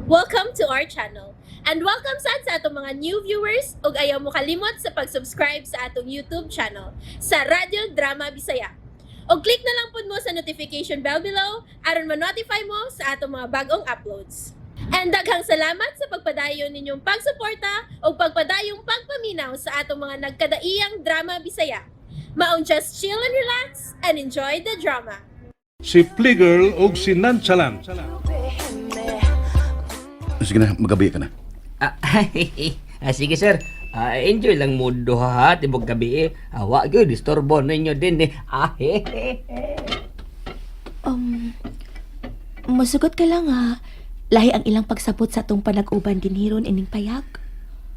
Welcome to our channel. And welcome sad sa atong mga new viewers ug ayaw mo kalimot sa pag-subscribe sa atong YouTube channel sa Radyo Drama Bisaya. Og click na lang pud mo sa notification bell below aron ma-notify mo sa atong mga bagong uploads. And daghang salamat sa pagpadayon ninyong pagsuporta ug pagpadayong pagpaminaw sa atong mga nagkadaiyang drama Bisaya. Maong just chill and relax and enjoy the drama. Si Playgirl og si Nonchalant. Sige na, magabi ka na. Ah, sige sir. Ah, enjoy lang mo duha ha, tibok gabi eh. Ah, wa gyud disturbo ninyo din eh. Ah, Um, Musugot ka lang ha. Lahi ang ilang pagsabot sa atong panag-uban dinhiron ining payag.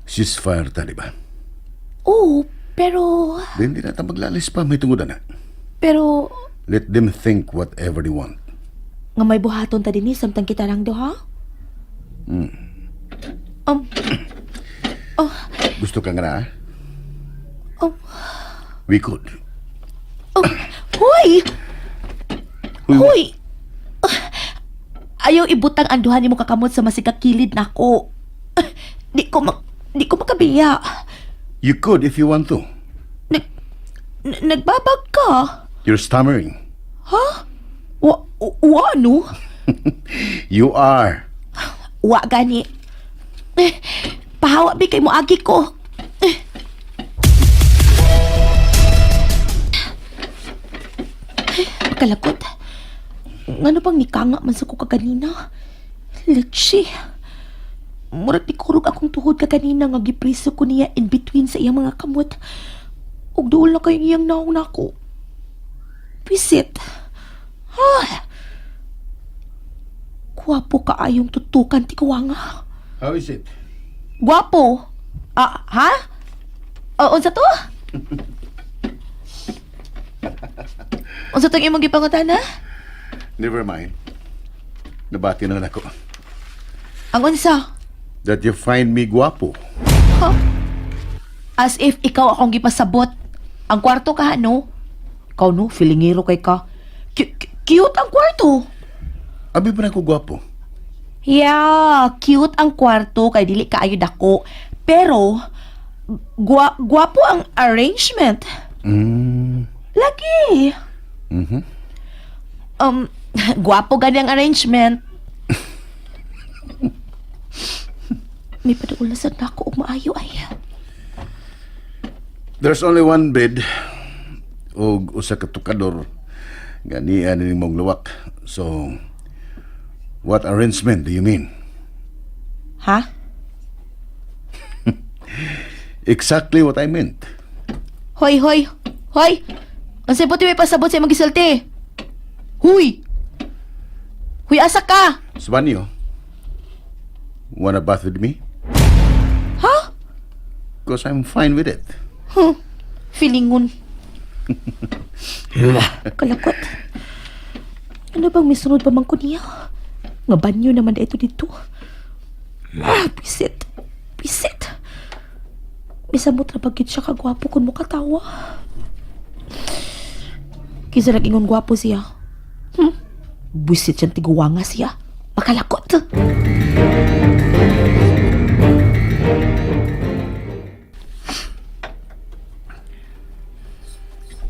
Ceasefire ta, di ba? Oo, pero. Then di na ta maglalis pa, may tungod na. Pero Let them think whatever they want. Nga may buhaton ta dinhi samtang kita lang duha? Oh, Gusto ka nga na, ah? Oh. We could. Oh, hoy! Huy, Hoy! Ayaw ibutang ang duha nimo kakamot sa masigakilid nako. Di ko makabiya. You could if you want to. Nagbabag ka. You're stammering. Wa, wa no? You are. Wa gani. Eh, pahawa bi kay moagi ko. Eh. Eh, makalakot. Ngano bang nikanga man sa ko kaganina? Litchi. Murag nikurog akong tuhod kaganina nga gipriso ko niya in between sa iyang mga kamot. Ug duol na kayong iyang naong nako. Pisit. Ah. Gwapo ka ayong tutukan ti kuwanga. How is it? Gwapo. Ah, ha? Oh, unsa to? Unsa tong imong gipangutana? Never mind. Nabati na lang ako. Ang unsa? That you find me guwapo. As if ikaw akong gipasabot. Ang kwarto ka, no? Ikaw, no? Filingero kay ka. Cute ang kwarto. Abi pa na ko guwapo. Yeah, cute ang kwarto kay dili kaayo dako. Pero gwapo ang arrangement. Lagi. Gwapo gani ang arrangement. May paduol na sad nako og maayo ay. There's only one bed og usa ka tukador ganian ni mong luwak. So, what arrangement do you mean? Ha? Exactly what I meant. Hoy, hoy. Hoy. Unsay buti may pasabot sa imong gisulti? Huy. Huy, asa ka? Sa banyo, wanna bath with me? Ha? Because I'm fine with it. Huh. Feelingon. Kalakot. Ano bang misunod pa man ko niya? Nga banyo naman na ito dito. Ah, pisit. Pisit. Misamot na bagit siya kagwapo kung mukatawa. Kisa nag-ingon gwapo siya. Buisit siyang tiguwanga siya. Makalakot.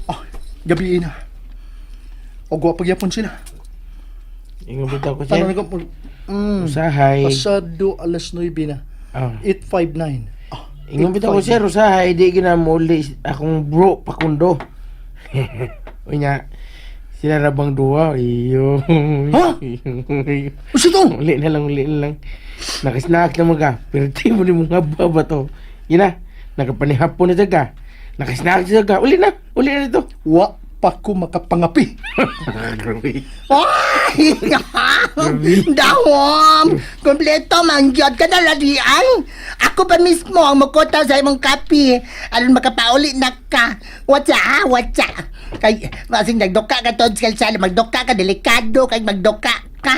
Oh, gabi na. O gwapo gyapon sila. Ingon bitaw ko sir. Tanong ko, Usahay. pasado alas 9 na. Ah. 8:59. Oh, Ingon bitaw ko sir, usahay di ginamuli akong bro pakundo. Unya sila ra bang duha? Iyo. Ha? Usa to? Uli na lang, uli na lang. Nakasnack na mga. Pero mo ni mga baba to. Yun na. Nakapanihapon na ka. Nakasnack siya ka. Uli na dito. Wa pa ko makapangapi. Grabe. Ay! Dahom! Kompleto man gyud ka na ladian. Ako pa mismo ang mukota sa imong kape. Aron makapauli na ka. Watsa ha, watsa. Kay masing nagduka ka tod sa kalsada, magduka ka delikado kay magduka ka.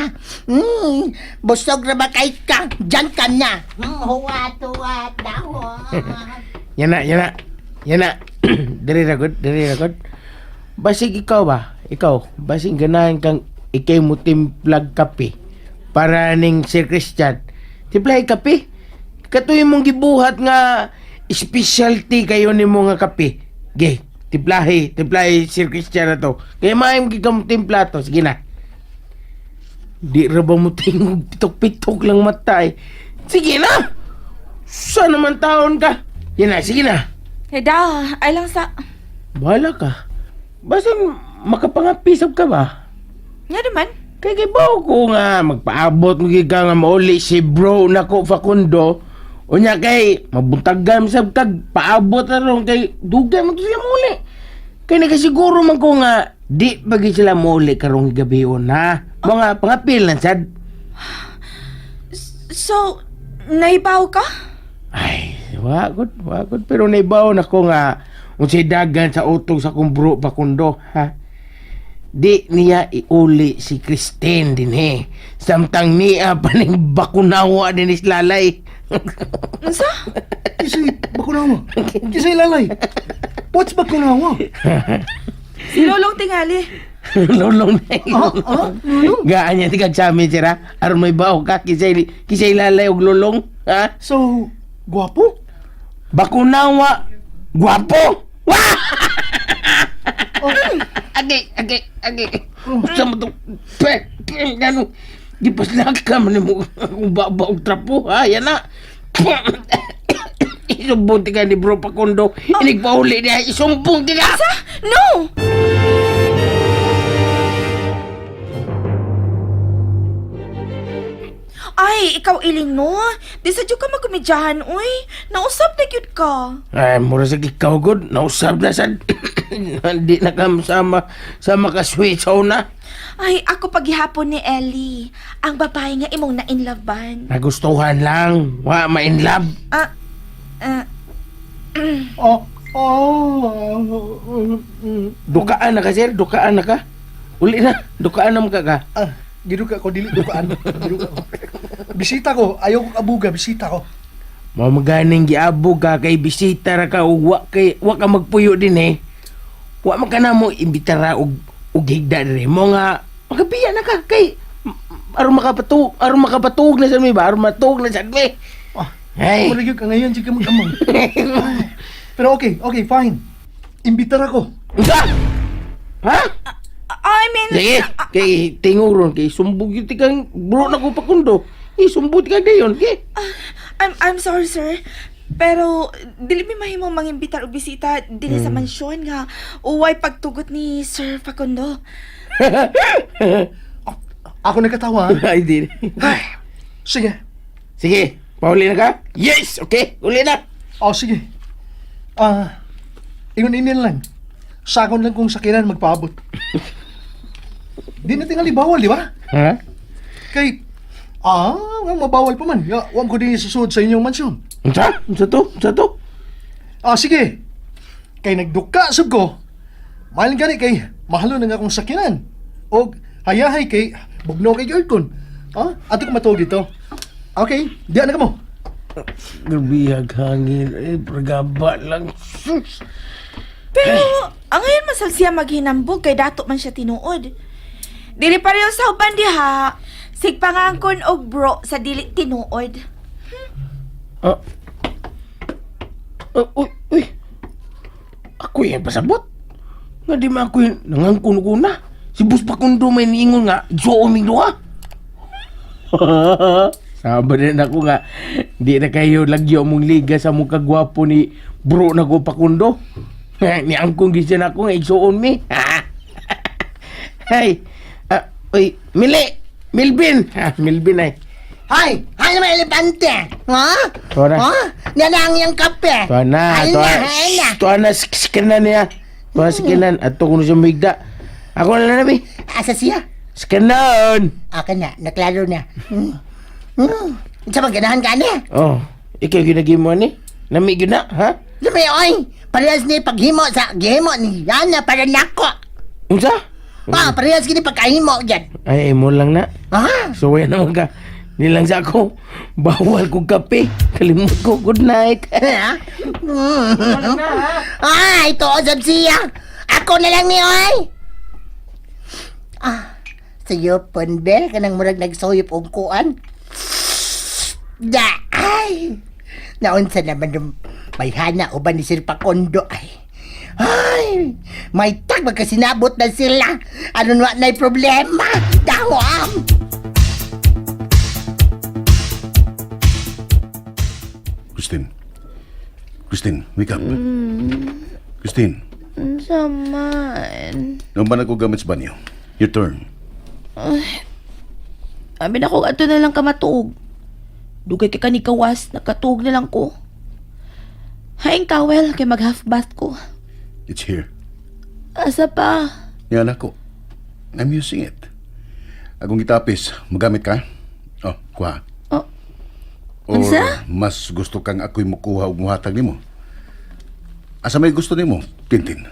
Busog ra ba kay ka? Diyan ka na. Huwat huwat dahom. Yan na, yan na. Yan na. Diri ra gud, diri ra gud. Basig ikaw ba? Ikaw, basig ganahan kang ikay mo timplag kape para ning Sir Christian. Timplahe kape. Katuy mong gibuhat nga specialty kayo nimo nga kape. Ge, timplahe, timplahe Sir Christian na to. Kaya maayong gigam timpla to. Sige na. Di ra ba mo tingog pitok-pitok lang mata eh. Sige na! Saan naman taon ka? Yan na, sige na. Heda, ay lang sa... Bahala ka. Basta makapangapisap ka ba? Nga naman. Kay kay bawo ko nga magpaabot mo gyud ka nga mauli si bro nako Facundo. Unya kay mabuntagan sab kag paabot na ron kay dugay man to sila mauli. Kay nagasiguro man ko nga di pa gyud sila mauli karong gabi ha. Mga pangapil lang sad. So, naibaw ka? Ay, wa gud, wa gud pero naibaw na ko nga unsay dagan sa utog sa akong bro Facundo ha. Di niya iuli si Christine din eh. Samtang niya paning bakunawa din is lalay. Unsa? Kisay bakunawa. Kisay lalay. What's bakunawa? Si Lolong tingali. Lulong na Ah, ah, lulong. Gaan niya tigag sa amin sira. Aron may bao ka kisay, kisay lalay og lulong. Ha? So, guwapo? Bakunawa. Guwapo! Wah! Agay, agay, agay. Usa mo to. Pe, pe, gano. Di paslaka man mo akong baba og trapo ha. Yan na. Isumbong ti ka ni bro Pakundo. Inig pauli niya. Isumbong ti ka! No! Ay, ikaw iling no. Di sa ka magkomedyahan, uy. Nausap na gyud ka. Ay, mura sa ikaw god. Nausap na sad. Hindi na ka sama sa makasweet na. Ay, ako paghihapon ni Ellie. Ang babae nga imong na in love ban. Nagustuhan lang. Wa ma-in love. Ah, ah, Oh, oh, Dukaan na ka, sir. Dukaan na ka. Uli na. Dukaan na mo ka ka. Ah, giduka ko, dili dukaan. Giduka ko. Bisita ko, ayaw ko kabuga, bisita ko. Mao maganing giabog ka kay bisita ra ka ug wa kay wa ka magpuyo din eh. Wa man ka na mo imbitara og og higda dire mo nga makabiya na ka kay aron makapatug aron makapatug na sa mi ba aron matug na sa mi. Ah, Hey. Mura gyud ka ngayon, sige mag-amang. Ay, pero okay, okay, fine. Imbitar ako. Unsa? Ha? I mean, Sige, kay tingog ron kay sumbog gyud kang bro na ko pakundo. Isumbot ka dayon, kay. I'm sorry, sir. Pero dili mi mahimo mangimbitar og bisita dinhi sa mansyon nga uway pagtugot ni Sir Facundo. Ako nagkatawa. ha? Ay di. Ay, sige. Sige, pauli na ka? Yes, okay, uli na. Oh, sige. Ah, ingon inin lang. Sakon lang kung sakinan magpaabot. Di na tingali bawal, di ba? Ha? Kay, nga mabawal pa man. Ya, wa ko din susunod sa inyong mansyon. Unsa? Unsa to? Unsa to? Ah, sige. Kay nagduka sab ko. Mahal gani kay mahalo na nga akong sakinan. Og hayahay kay bugno kay aircon. Ah, ato ko matuog dito. Okay, diyan na kamo. Grabe hangin. Eh, pragaba lang. Sus. Pero ang ngayon masal siya maghinambog kay dato man siya tinuod. Dili pareho sa uban diha. Sigpangangkon og bro sa dili tinuod. Ah. Ah, uy, uy. Ako yung pasabot. Nga di man ako yung nangangkon ko na. Si Bus Pakundo may niingon nga, igsuon ming duha. Sabi din ako nga, di na kayo lagyo mong liga sa mong kagwapo ni bro na ko Pakundo. Ni angkong gisyan ako nga igsuon mi. Hey, ah, uy, Mili, Milvin. Ah, Milvin ay. Hay! Hay naman elepante! Ha? Tuwa na. Ha? Nanang yung kape! Tuwa na, Ay tuwa na, ay na! Tuwa na, sikanan niya. Tuwa sikanan. Ato ko na siya mahigda. Ako na lang nabi. Asa siya? Sikanan! Aka na, naklaro na. Hmm. Hmm. Sa maganahan ka na? Oh, ikaw ginagi mo ni? Nami gyud na, ha? Lumi, oy! Parehas ni paghimo sa gihimo ni Yana para nako. Unsa? Ah, parehas gini pagkahimo yan. Ay, mo lang na. Ah, So, naman ka. Nilang sa ako, bawal kong kape. Kalimot ko, good night. ha? Hmm. Ah, ito usab siya. Ako na lang ni oy. Ah, sayopon be kanang murag nagsuyop og kuan. Da, ay! Naunsa naman yung may hana uban ni Sir Pakondo ay. Ay! May tag magkasinabot na sila. Ano na na'y problema? Dawam! Christine. Christine, wake up. Christine, Unsa man? noon ba nagkugamit sa banyo? Your turn. Abi na ko ato na lang ka matuog. Dugay kay kani kawas, nakatuog na lang ko. Haing towel kay mag half bath ko. It's here. Asa pa? Yan ako. I'm using it. Akong gitapis, magamit ka? Oh, kuha. Oh. Or Unsa? mas gusto kang ako'y mukuha og muhatag nimo? Asa may gusto nimo, Tintin?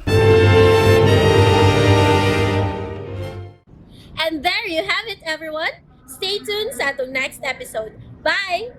And there you have it, everyone. Stay tuned sa atong next episode. Bye!